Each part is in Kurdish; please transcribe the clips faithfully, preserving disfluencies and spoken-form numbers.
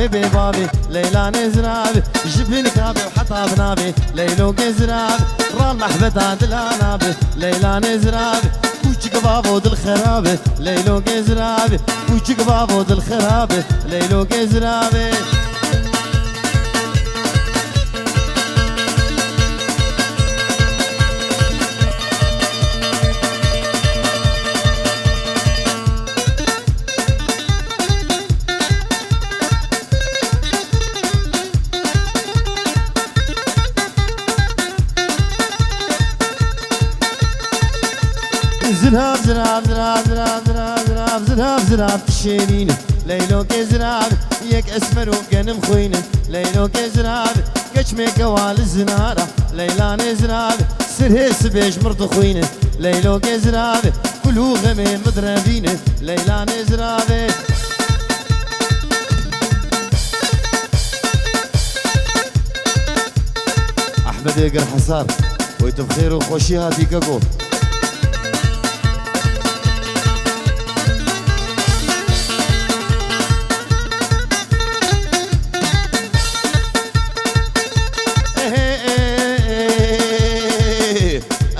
Bê bavê Leyla nêzirav, ji bin kabê heta binavê Leylo gêzirav, ral mehbeta dila navê Leyla nêzirav, kûçik bavo dil xerabe Leylo gêzirav, kûçik bavo dil xerabe Leylo gêzirav. Zirav, zirav, zirav, zirav, zirav, zirav, zirav, zirav, dişênîne. Leylokê zirav, yek esmer û genim xwîne. Leylokê zirav, keç mêkewa li zinara. Leylanê zirav, sirhê sibê ji mir dixwîne. Leylokê zirav, kul û xemê min direvîne. Leylanê ziravê. Ehmedê Girhesar, wê tu bi xêr û xweşî hatî keko.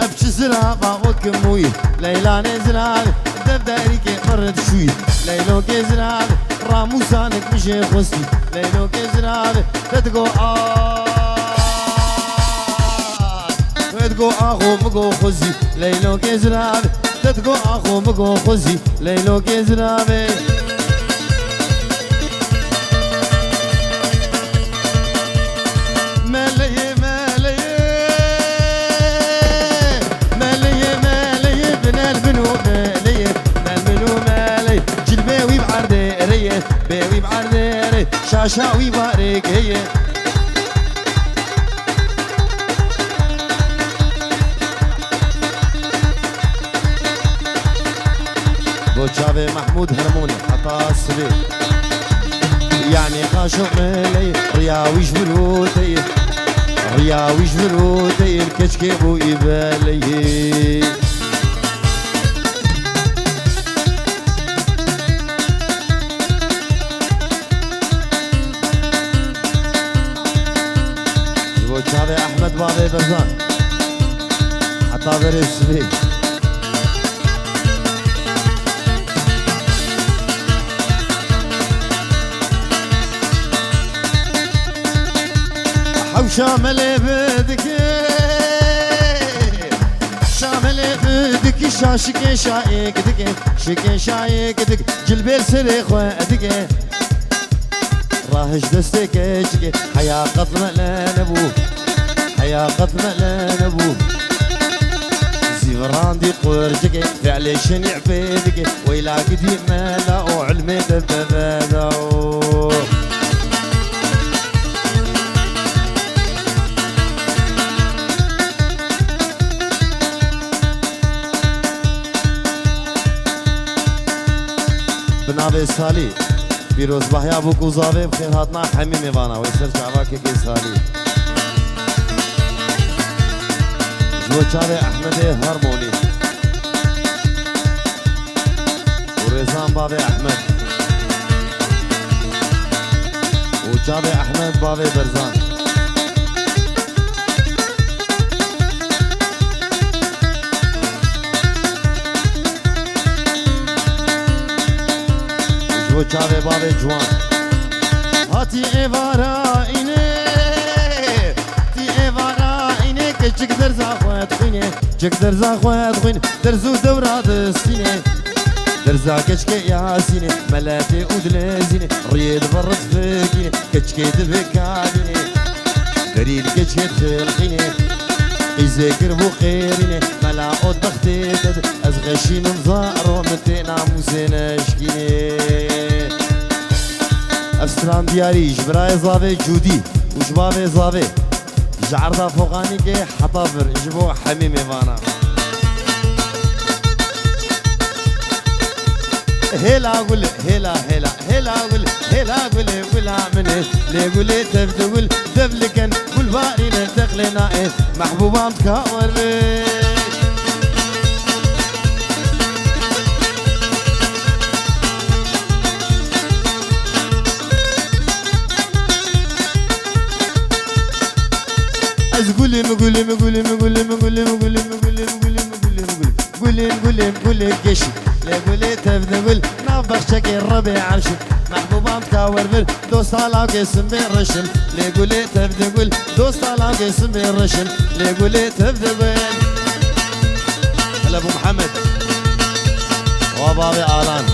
Ev çi zirava wek mûyî, Leylanê zirav, dev derîkê min re dişûyî. Leylokê zirav, ramûsanek min jê xwestî. Leylokê zirav, te digo a, te digo axo min go xwezî. Leylokê zirav, te digo axo min go xwezî. Leylokê ziravê. Meleyê, meleyê. Meleyê, meleyê, binel min û meleyê. Nel min û meleyê. Cilbê wî bi erdê rê ye. Bê wî bi erdê rê. Şaşa wî barê keye. Bo çavê Mehmûd Hermûnê heta sibê. Yanî qaşo meleyê, riya wî ji vir û teyê. Riya wî ji vir û teyê, keçkê bû î beleyê. Ji bo çavê Ehmed bavê Berzan. Heta verê sibê. Hewşa melê bi dike. Şa melê bi dike, şa şikê şayê gidike. Şikê şayê gidik, cilbê li serê xwe dike. Rahij destê keçikê, heya qet mele nebû, heya qet mele nebû. Zîvirandî qurcikê, fiilê şenî pê dike, weyla gidî mela û ilmê de beveda û. Bi navê Salî. Pîrozbahiya bûk û zavê bi xêrhatina hemî mêvana wê ser çava kekê Salî. Ji bo çavê Ehmedê Harmonî û Rêzan bavê Ehmed û çavê Ehmed bavê Berzan. Ji bo çavê bavê ciwan. Hatî êvara înê, hatî êvara înê, keçik derza xwe dixwîne, çik derza xwe dixwîne, derz û dewra distîne. Derza keçikê Yasînê, meletê û dilezînê, riyê di vir difikîne, keçikê dibe kalînê. Berî li keçikê dixilqînê, qîzê kir bû qêrînê, mela ot bextê te di, ez xeşînim zaro min tê namûsê neşkînê. Ev stran diyarî ji birayê zavê Cûdî û ji bavê zavê. Ji erda Foxanîkê heta vir ji bo hemî mêvanan. Hêla gul, hêla, hêla, hêla gul, hêla gulê gula min e. Lê gulê tev di gul, dev li ken, gul barîne teqlê nae. Mehbûban dika wer be. Gulên, gulên, gulê geşî, lê gulê tevde gul, nav baxçekê Rebê erşî. Mehbûban dika wervir, dosta lawkê simbê reşim, lê gulê tevde gul, dosta lawkê simbê reşim, lê gulê tevde gul. Hele bu Muhammed. Wa bavê Alan.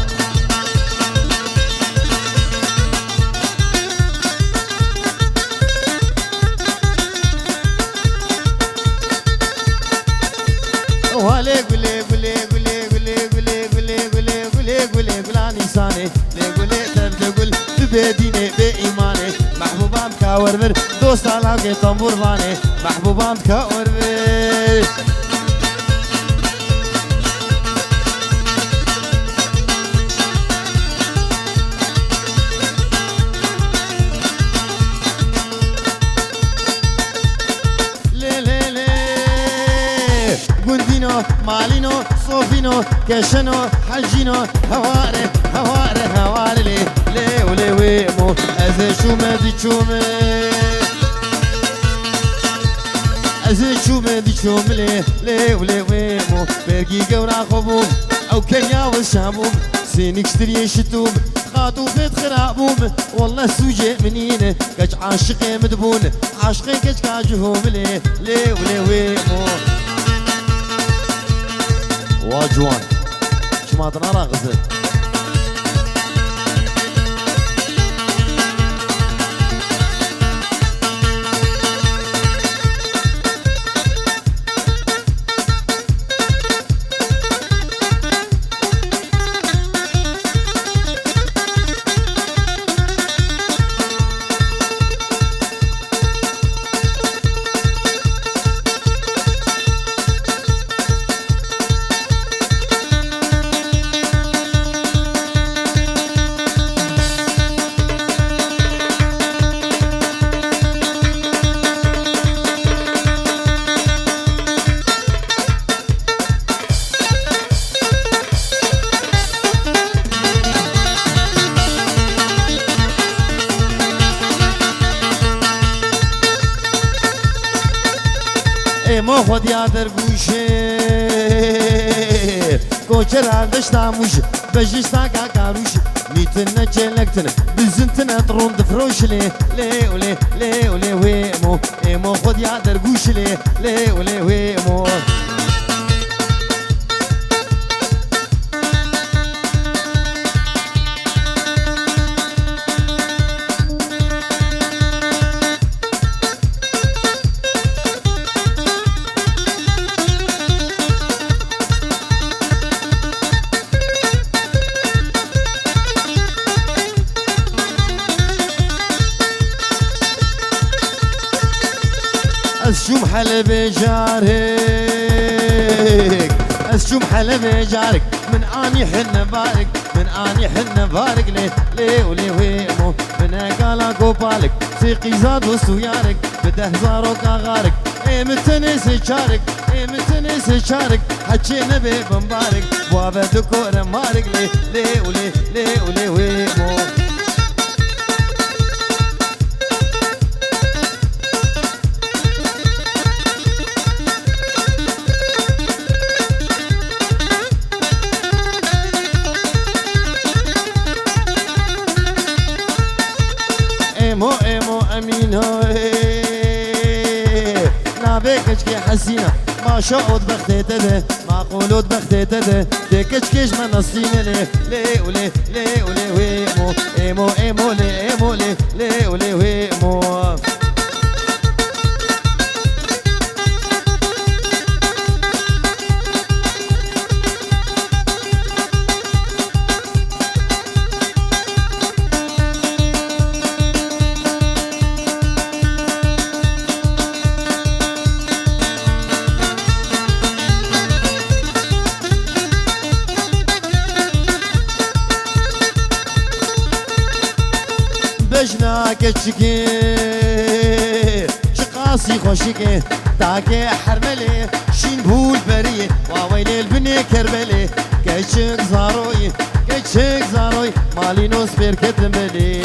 Wale gule, gule, gule, gule, gule, gule, gule, gule, gule, gula nîsanê. Lê gulê tevde gul, tu bê dînê, bê îmanê. Mehbûban ka wervir, dosta lawkê tembûr vanê. Mehbûban ka wervir. Lê, lê, lê. Gundîno, malîno, sofîno, keşeno, hecîno, heware, heware, heware lê. Lê û lê wê mo, ez ê şûme diçûme. Ez ê şûme diçûme lê, lê û lê wê mo. Bergî gewra xwe bûm, ew kenya wisa bûm. Sênik ştiriyê şitûm, xatû fêt xira bûm. Wallah sûcê min nîne, keç aşiqê min dibûn. Aşqê keçka cihûmilê, lê û lê wê mo. Wa ciwan. Çima tu naraxizî? Ê mo xwediya dergûşê, koçera deşta mûj, bejişta kakarûş, mîtin ne çêlektin, bizintine tron difroşilê, lê û lê, lê û lê wê mo, ê mo xwediya dergûşilê, lê û lê wê mo. Ez çûm Helebê carek, ez çûm Helebê carek. Min anî hinne barik, min anî hinne barik lê, lê û lê wê mo. Min e gala gopalik, sê qîza dost û yarik, bi deh zaroka xarik. Ê min tenê sê çarik, ê min tenê sê çarik. Heçê nebe bimbarik, wave dikore marik lê, lê û lê, lê û lê wê mo. Emo, emo, Emîna, ê. Navê keçikê Hesîna, ma şa ot bextê te de, ma qolot bextê te de, tê keçikê ji me nestîne lê, lê û lê, lê û lê wê emo, emo, emo, lê, emo, lê, lê û lê wê emo. Bejna keçikê çiqasî xweşik e, takê hermelê şîn bûl beriyê, wa weylê li binê kerbelê. Keçik zaroyî, keçik zaroyî, malînos pêr ketin belê.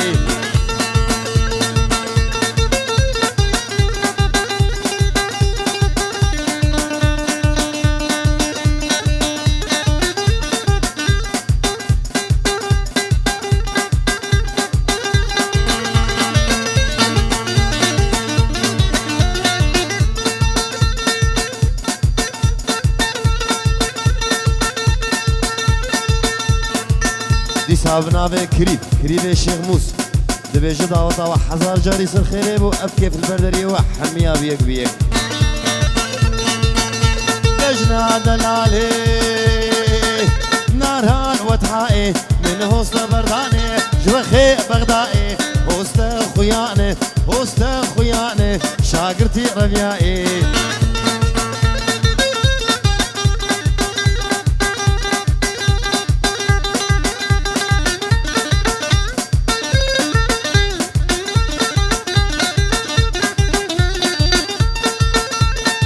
Çav navê Krîv, Krîvê Şêx Mûs. Dibêje daweta we hezar carî ser xêrê bû, ev kêf li ber deriyê we hemiya bi yek bi yek. Bejna delalê, naran wethaê, min hoste berdanê, ji we xê Bexdayê, hoste xuyane, hoste xuyane, şagirtî reviyayê.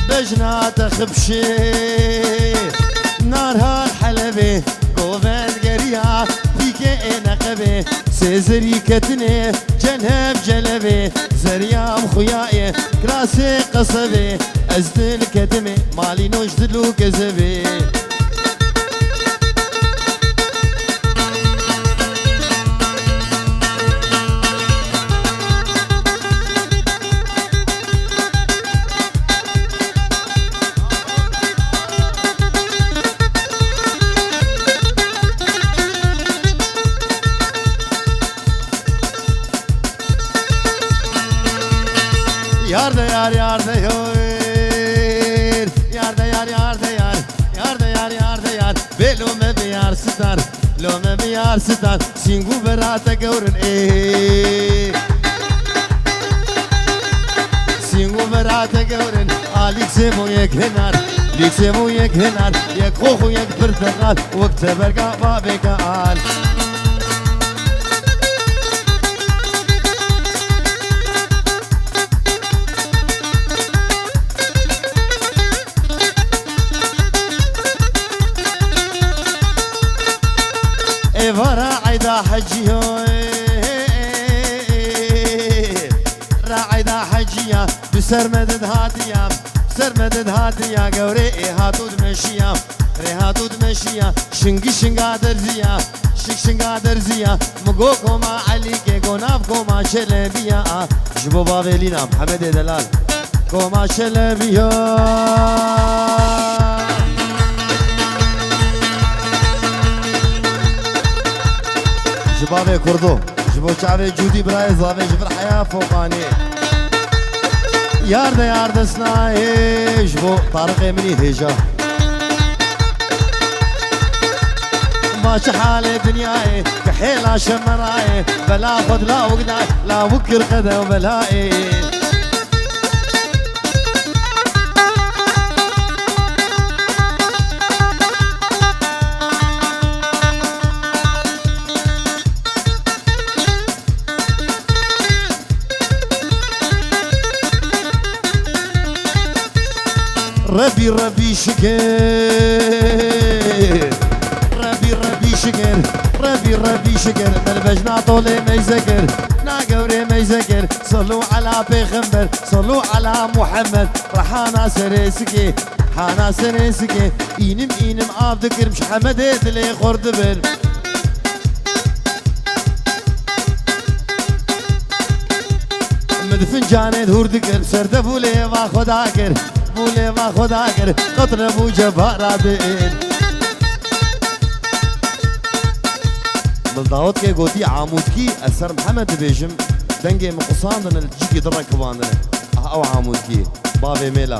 Bejna te xibşê, narhar helebê, govend geriya, pîkê ê neqebê, sêzirî ketinê, celeb celebê, zeriyam xuyayê, kirasê qesebê, ez dil ketimê, malîno ji dil û kezebê. Yar de yar, yar de yoy. Yar de yar, yar de yar. Yar de yar, yar de yar. Bê lome bi yar sitar. Lome bi yar sitar. Sîngû berate gewrin ê. Sîngû berate gewrin. A lîksê bû yek hinar. Lîksê bû yek hinar. Yek xox û yek pirteqal. Wek teberga babêka al. Êvara eyda hecî yo, ra eyda hecî ya, bi ser me did hatiya, bi ser me did hatiya, gewrê ê hat û dimeşiya, rê hat û dimeşiya, şingî şinga derziya, şik şinga derziya, mi go koma Elîkê, go nav koma Çelebiya, ji bo bavê Lîna, Mihemedê Delal. Koma Çelebiya. Ji bavê Kurdo, ji bo çavê Cûdî birayê zavê ji vir heya Foqanê. Yar de yar de snayê, ji bo Tariqê min î hêja. Ma çi halê dinyayê, ki hêla şemerayê, bela xwe di lawik da, lawik kir qede û belayê. Rebî, rebî şikir. Rebî, rebî şikir. Rebî, rebî şikir. Melbejna tolê meyze kir. Na gewrê meyze kir. Salû ala pêxember. Salû ala Muhammed. Rehana serê sikê. Hana serê sikê. Înim, înim av dikirim. Ji Hemedê dilê xor dibin. Min di fincanê hûr dikir, ser de bûlê va xwe dakir, bûlê va xwe dakir, qetre bû cebara din. Min dawetke gotî Amûdkî, ez ser Mihemed dibêjim, dengê min qusandine li cîkî din re kivandine. Ah, ew Amûdkî, bavê mêla.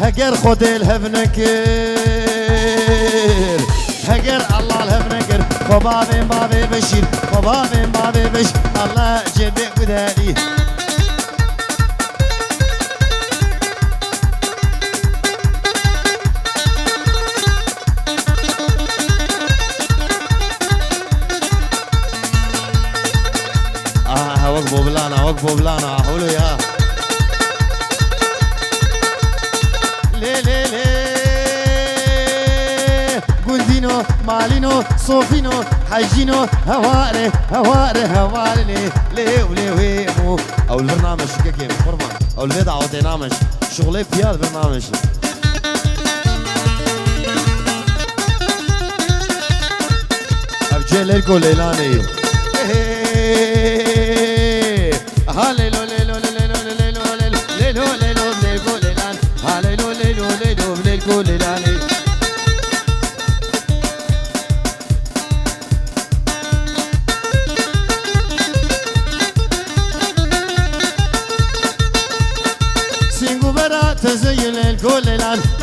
Heger Xwedê li hev nekir, heger Allah li hev nekir, xwe bavên bavê Beşîr, xwe bavên bavê Beşîr, Allah cebê guderî. Aha, wek bobilana, wek bobilana, holo ya. Lê, lê, lê. Gundîno, malîno, sofîno, hecîno, heware, heware, heware lê, lê, lê, wê, mo. Ew li vir nameşi kekê min, qurban. Ew li vê dawetê nameşi. Şixulê piya li vir nameşi. Ev cê Leyko Leylanê ye. Hey, ha Leylo, Leylo, Leylo,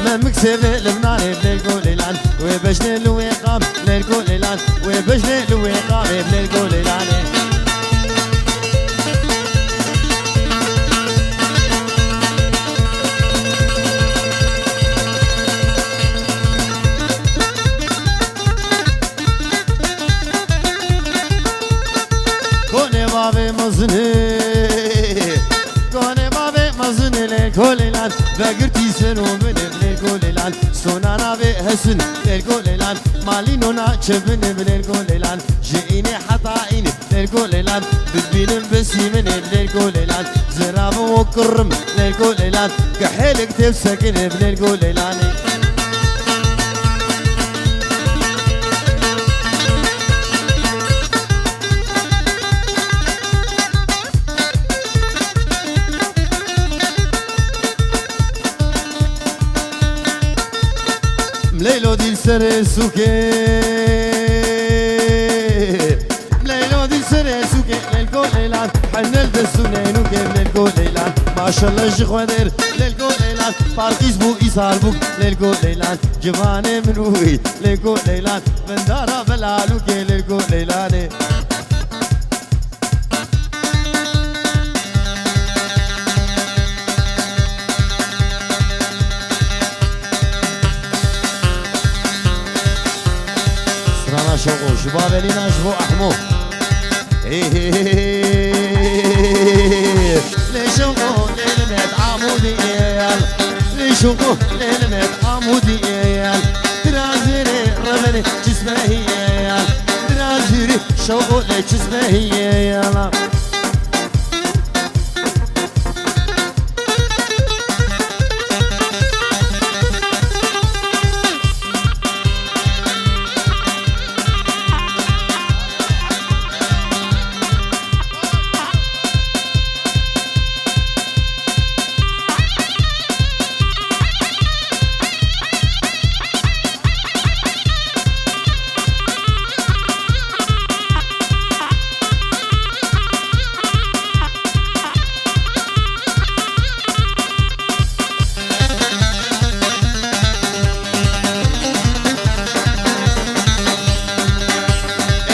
Memik sêvê Libnanê, bilêl go lêlan. Wê bejnê li wê qam, bilêl go lêlan. Wê bejnê li wê qamê, bilêl go lêlanê. Konê bavê mezinê, konê bavê mezinê lê kolê lan, vegirtî ser û binê bilê kolê lan, sona navê hesin lê kolê lan, malî nona çebinê bilê kolê lan, ji înê heta înê bilê kolê lan, bibînim bisîminê bilê kolê lan, ziravim û kurrim bilê kolê lan, gehêlik têv sekinê bilê kolê lanê. Mleylo dîl serê sûkê. Mleylo dîl serê sûkê. Lêl go lêlan. Henel de sûnê nûkê. Lêl go lêlan. Maşallah ji xwe dêr. Lêl go lêlan. Parqîz bû îsal bûk. Lêl go lêlan. Civanê min wî. Lêl go lêlan. Vindara belalûkê. Lêl go lêlanê. Strana Şoqo, ji Bavelîna ji bo Ehmo. Ê, ê, ê, ê, ê, ê. Lê Şoqo, lê li met Amûdî ê yal. Lê Şoqo, lê li met Amûdî ê yal. Dirazirê revenê çismehî ê yal. Dirazirê Şoqo lê çismehî ê yala.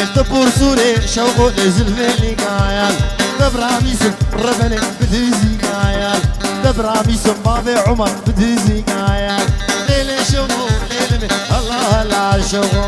Ev te porsûrê şewqo lê zilfê lîgayan. Debra mîsim rebenê bi dizî gayan. Debra mîsim bavê Umar bi dizî gayan. Lê lê şewqo lê lê me Allah Allah şewqo.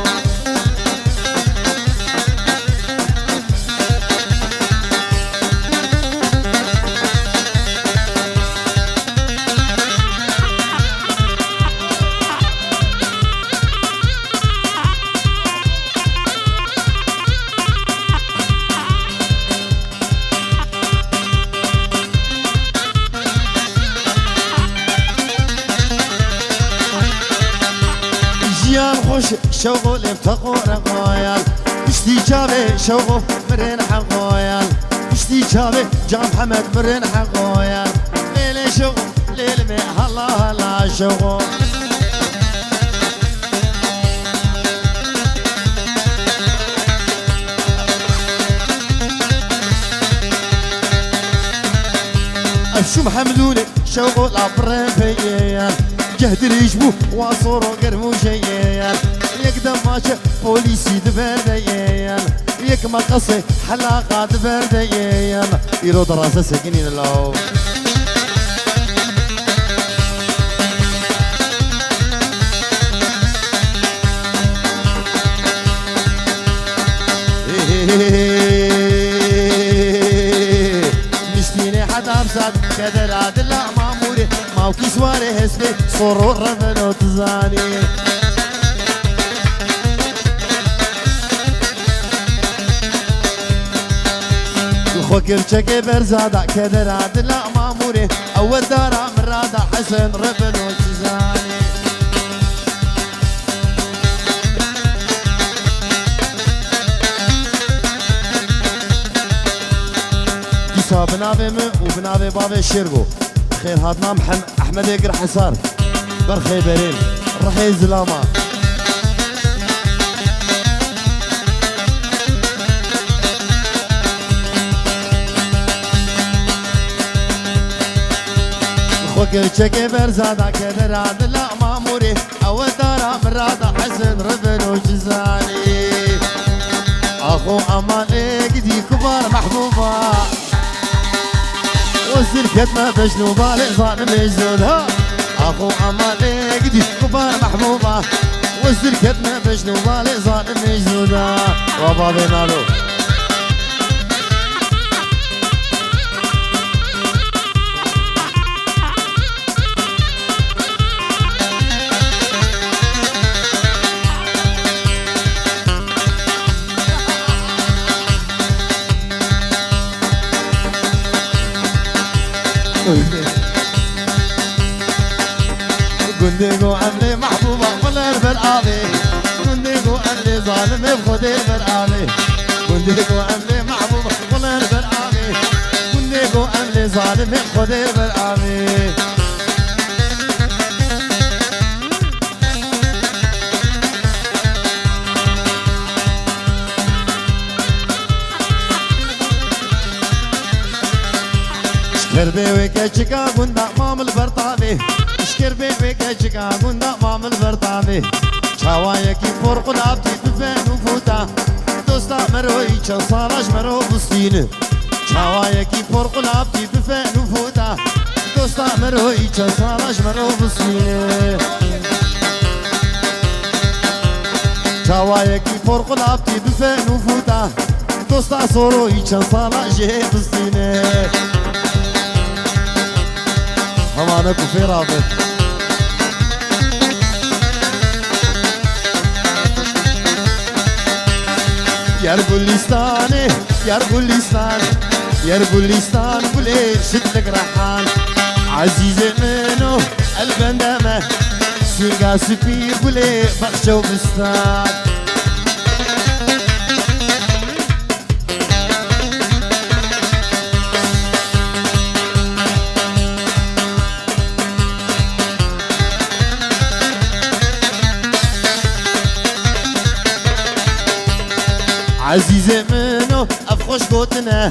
Jiyan xweş şewqo lê bi teqo reqoyan. Piştî çavê şewqo mirên heqoyan. Piştî çavê Can Hemed mirên heqoyan. Lê lê şewqo lê li me hala hala şewqo. Ev şûm Hemdûnê şewqo la birê peyê ye. Ceh dirêj bû, wa soro germ û jeyê ye. Yek demaçe polîsî di ber de ye. Yek meqesê helaqa di ber de ye. Îro deraze sekinîne law. Niştînê heta bi sed kedera dila mamûrê, mawkî swarê hespê soro reveno tizanî. Xwe kir çekê berza da kedera dila mamûrê, ew dara min ra da Hesen reveno tizanî. Dîsa bi navê min û bi navê bavê Şêrgo. Xêrhatina Mihem-, Ehmedê Girhesar. Berxê berên. Rihê zilama. Xwe Keçekê berza da kedera dila mamûrê, ew dara min ra da Hesen ribin û cizanê. Axo emanê gidî kubar mehbûba. Wezir ketme beşnû balê zanimê zûd ha. Axo emanê gidî kubar mehbûba. Wezir ketme beşnû balê zanimê zûd ha. Wa bavê nalo. Gundê go em lê mehbûba xwe ler ber avê. Gundê go em lê zalimê xwe dê ber avê. Gundê go em lê mehbûba xwe ler ber avê. Gundê go em lê zalimê xwe dê ber avê. Şkerbê wê keçika gunda mamil bertavê. Şkerbê wê keçika gunda mamil bertavê. Çawayekî porqulabtî bife nûfûta. Dosta meroyî çend sala ji mero bistîne. Çawayekî porqulabtî bife nûfûta. Dosta meroyî çend sala ji mero bistîne. Çawayekî porqulabtî bife nûfûta. Dosta soroyî çend sala jê bistîne. Hemane ku fê rabin. Yer Gulîstanê, yer Gulîstan, yer Gulîstan gulê şitlik rehan. Ezîzê min o, el bende me, sînga spî gulê baxçe û bistan. Ezîzê min o, ev xweş gotine.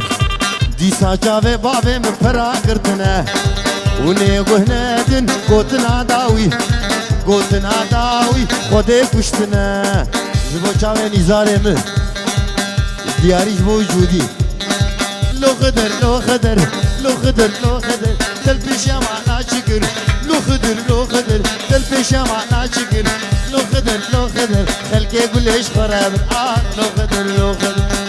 Dîsa çavê bavê min pera girtine. Hûn ê guh nedin gotina dawî. Gotina dawî Xwedê kuştine. Ji bo çavê nîzarê min. Diyarî ji bo Cûdî. Lo Xidir, lo Xidir, lo Xidir, lo Xidir, del pêşiya ma naçikir. Lo Xidir, lo Xidir, del pêşiya ma naçikir. Lo Xidir, lo Xidir, xelkê gulê ji xwe re bin. Ah, lo Xidir, lo Xidir.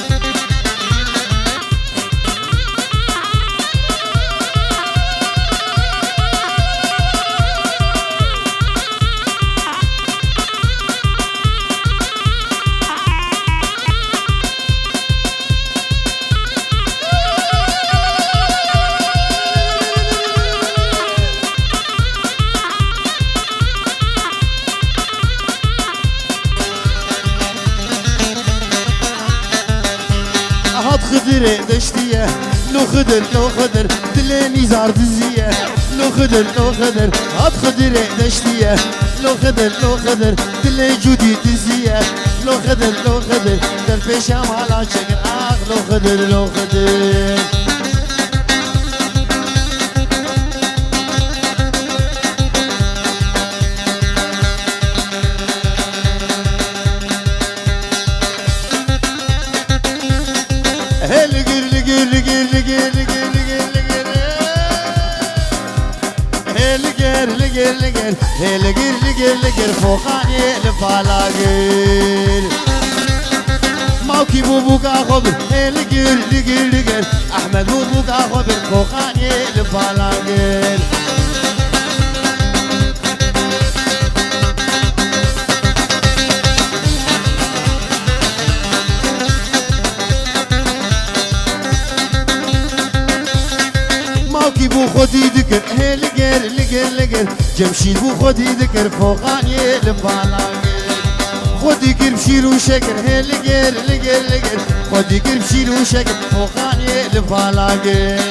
Hat Xidirê deştiye, lo Xidir, lo Xidir, dilê nîzar diziye. Lo Xidir, lo Xidir, hat Xidirê deştiye. Lo Xidir, lo Xidir, dilê Cûdî diziye. Lo Xidir, lo Xidir, der pêşa mala çekir. Ax, lo Xidir, lo Xidir. Hê ligir, ligir, ligir. Hê ligir, ligir, ligir. Hê ligir, ligir, ligir. Foxanê li bala gir. Mawkî bû bûka xwe bir. Hê ligir, ligir, ligir. Ehmed bû bûka xwe bir. Foxanê li bala gir. Mawkî bû xwedî dikir, hê ligir, ligir, ligir. Cemşîd bû xwedî dikir, foxaniyê li bala gir. Xwedî kir bi şîr û şekir, hê ligir, ligir, ligir. Xwedî kir bi şîr û şekir, foxaniyê li bala gir.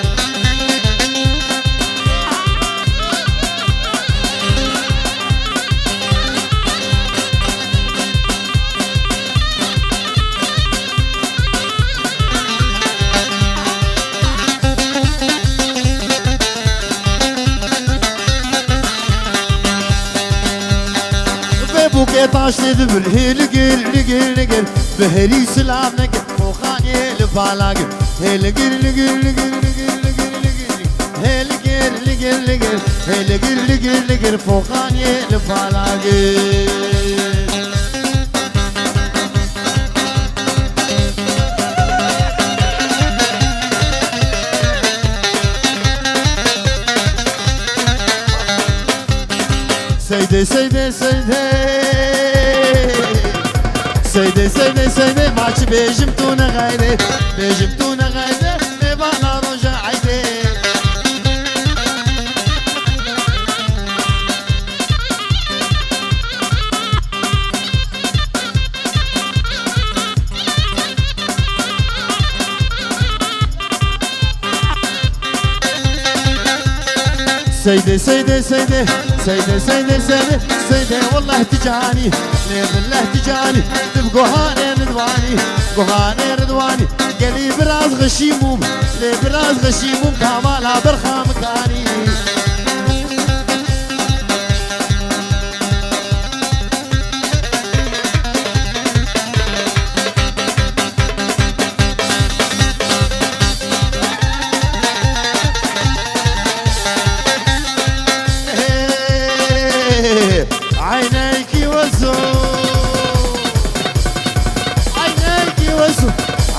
Aştê dibir hê ligir, ligir, ligir. Bi herî silav nekir, koxanê li bala gir. Hê ligir, ligir, ligir, ligir, ligir, ligir. Hê ligir, ligir, ligir. Hê ligir, ligir, ligir, koxanê li bala gir. Seydê, seydê, seydê. Seydê, seydê, seydê, ma çi bêjim tu ne xeyrê. Bêjim tu ne xeyrê, mêvana roja eydê. Seydê, seydê, seydê, seydê, seydê, seydê, seydê, wallah tu canî, lê billah tu canî, tu bi guhanê Ridwanî, guhanê Ridwanî, gelî biraz xişî mûm, lê biraz xişî mûm, kamala berxa mikanî. عينيكي وزو، عينيكي وزو،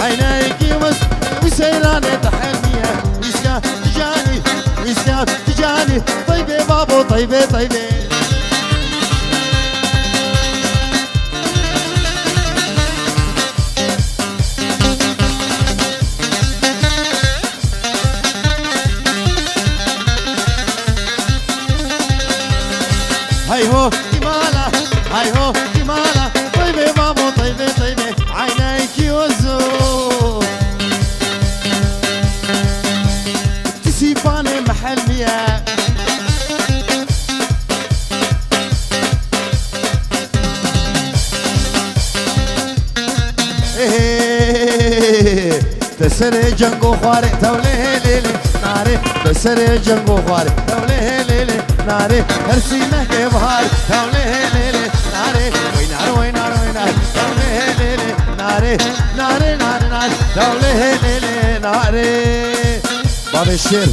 عينيكي وزو، وسيرانة تحنية، ويسكا تجاني، ويسكا تجاني، طيبة بابو، طيبة، طيبة. هاي هو كمالة، هاي هو كمالة، طيبة بابو، طيبة، طيبة، عينيكي وزو. تسيباني محل مياه. Te serê cengo xwarê tewlê hê lê lê narê. Te serê cengo xwarê tewlê hê lê lê narê. Her sînekê biharê tewlê hê lê lê narê. Wey nar, wey nar, wey nar, tewlê hê lê lê narê. Narê, narê, narê, tewlê hê lê lê narê. Bavê şêr.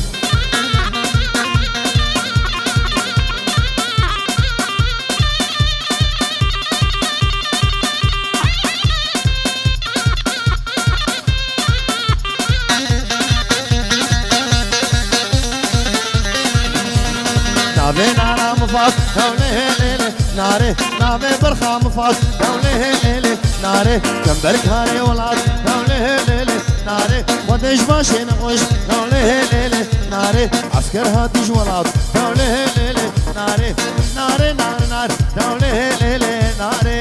Navê nara mifas, hewlê hê lê lê, narê, navê berxa mifas, hewlê hê lê lê, narê, kember karê welat, hewlê hê lê lê, narê, xwedê ji başê nexweş, hewlê hê lê lê, narê, esker hatî ji welat, hewlê hê lê lê, narê, narê, narê, narê, hewlê hê lê lê, narê.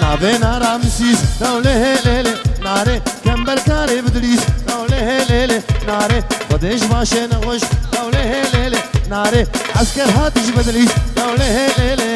Navê nara misîs, tewlê hê lê lê, narê, kember karê bidilîs, tewlê hê lê lê, narê, xwedê ji başê nexweş, tewlê hê lê lê, narê, esker hatî ji bidilîs, tewlê hê lê lê,